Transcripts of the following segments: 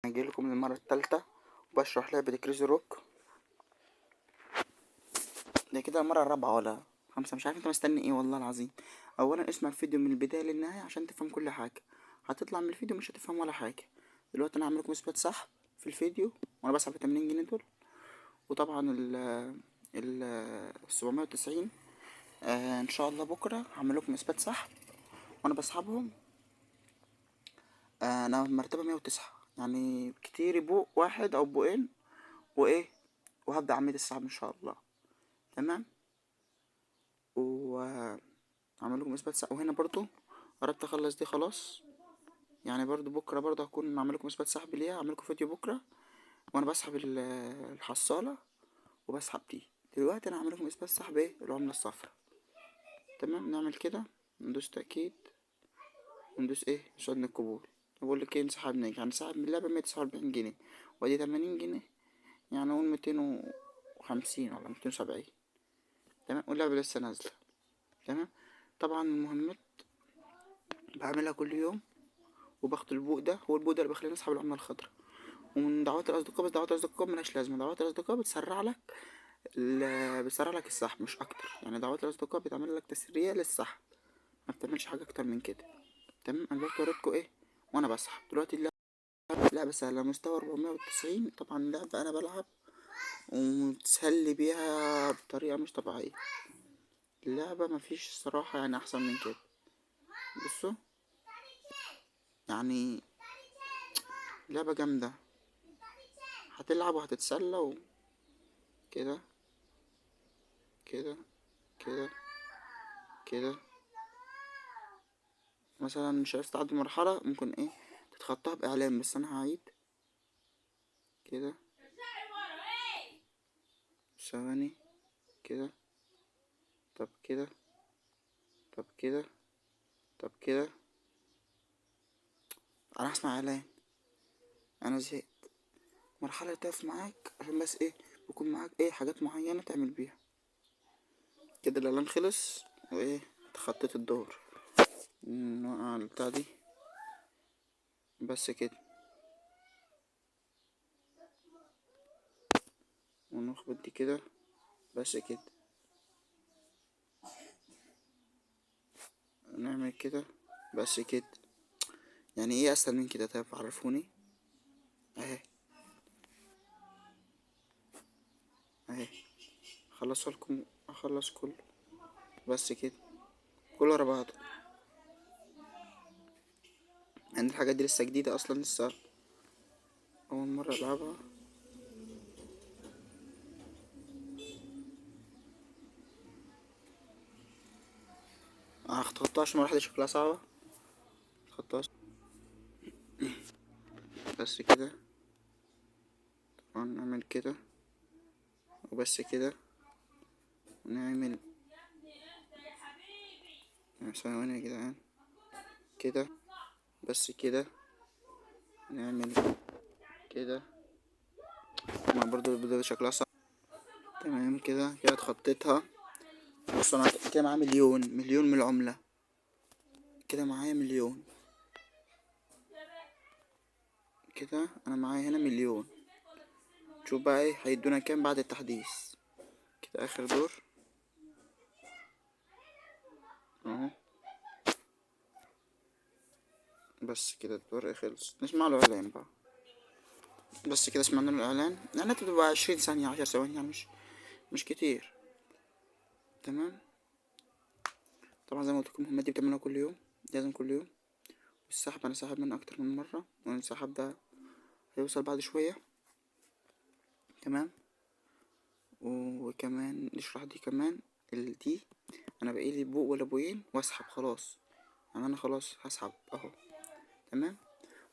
انا جاي لكم للمرة الثالثة وبشرح لعبه Crazy Rock. ده كده المرة الرابعة ولا خمسة، مش عارف انت مستني ايه والله العظيم. اولا اسمع الفيديو من البداية للنهاية عشان تفهم كل حاجة، هتطلع من الفيديو مش هتفهم ولا حاجة. دلوقتي انا هعمل لكم اثبات سحب في الفيديو وانا بسحب 80 جنيه دول، وطبعا ال 790 ان شاء الله بكره هعمل لكم اثبات سحب وانا بسحبهم. انا مرتبه 109، يعني كتير بوق واحد او بوقين وايه، وهبدا عملية السحب ان شاء الله. تمام، و هعمل لكم اثبات سحب. وهنا برضو قربت اخلص دي خلاص، يعني برضو بكره برضو هكون عامل لكم اثبات سحب ليها، هعمل لكم فيديو بكره وانا بسحب الحصاله وبسحب دي. دلوقتي انا هعمل لكم اثبات سحب ايه، العملة الصفراء. تمام، نعمل كده، ندوس تاكيد وندوس ايه، نسعد القبول. بقول لك ايه، انسحاب ناجح. هنسحب من اللعبة 149 جنيه، وادي 80 جنيه، يعني نقول 250 ولا 270. تمام، واللعبة لسه نازله. تمام، طبعا المهمات بعملها كل يوم، وباخد البوق ده، هو البوق ده اللي بيخليني اسحب العملة الخضراء. ومن دعوات الاصدقاء، بس دعوات الاصدقاء ملهاش لازمه، دعوات الاصدقاء بتسرع لك السحب مش اكتر. يعني دعوات الاصدقاء بتعمل لك تسريع للسحب، ما بتعملش حاجة اكتر من كده. تمام، انا دلوقتي وريتكم ايه وانا بسحب. دلوقتي اللعبة سهلة، مستوى 490. طبعا اللعبة انا بلعب ومتسلي بيها بطريقة مش طبيعية، اللعبة مفيش صراحة يعني احسن من كده. بصوا يعني لعبه جامدة، هتلعب وهتتسلى كده كده كده كده. مثلا مش عرفت تعدي مرحلة، ممكن ايه تتخطاها بإعلان، بس انا هعيد كده ثواني كده، طب كده، طب كده، طب كده. انا هسمع اعلان، انا زهقت. مرحلة تقف معاك عشان بس ايه، يكون معاك ايه حاجات معينة تعمل بيها كده. الاعلان خلص وايه، تخطيت الدور، نوقع البتاع دي بس كده، ونخبط دي كده بس كده، نعمل كده بس كده. يعني ايه اسهل من كده؟ طيب عرفوني. اهي اهي، خلصها لكم، اخلص كله بس كده، كله ورا بعضه. يعني الحاجات دي لسه جديدة اصلا، لسه اول مرة العبها. هتخطاها عشان المرحلة دي شكلها صعبة، هتخطاها بس كده. طبعا نعمل كده وبس كده، ونعمل ثواني يا جدعان كده بس كده، نعمل كده. ما برضو البداية شكلها صعب. تمام كده، كده اتخطيتها. بصوا انا كده معايا مليون من العملة، كده معايا مليون، كده انا معايا هنا مليون. شوف بقى ايه هيدونا كام بعد التحديث. كده اخر دور اهو، بس كده الدور خلص. نسمع له اعلان بقى، بس كده سمعنا له الاعلان. الاعلانات بتبقى 20 ثانية، 10 ثواني، يعني مش كتير. تمام، طبعا زي ما قلت لكم المهمات دي بتعملها كل يوم، لازم كل يوم. والسحب انا سحب منه اكتر من مرة، والسحب ده هيوصل بعد شوية. تمام، وكمان نشرح دي كمان دي انا بقيلي بوق ولا بوقين واسحب خلاص، يعني انا خلاص هسحب اهو. تمام،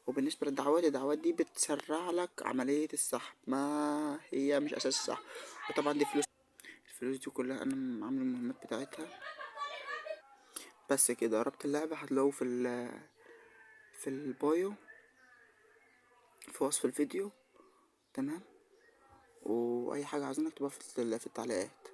وبالنسبة للدعوات، الدعوات دي بتسرع لك عملية السحب، ما هي مش اساس السحب. وطبعا دي فلوس، الفلوس دي كلها انا عامل المهمات بتاعتها. بس كده ربط اللعبة هتلاقوه في البايو في وصف الفيديو. تمام، واي حاجة عايزينك تبقى في التعليقات.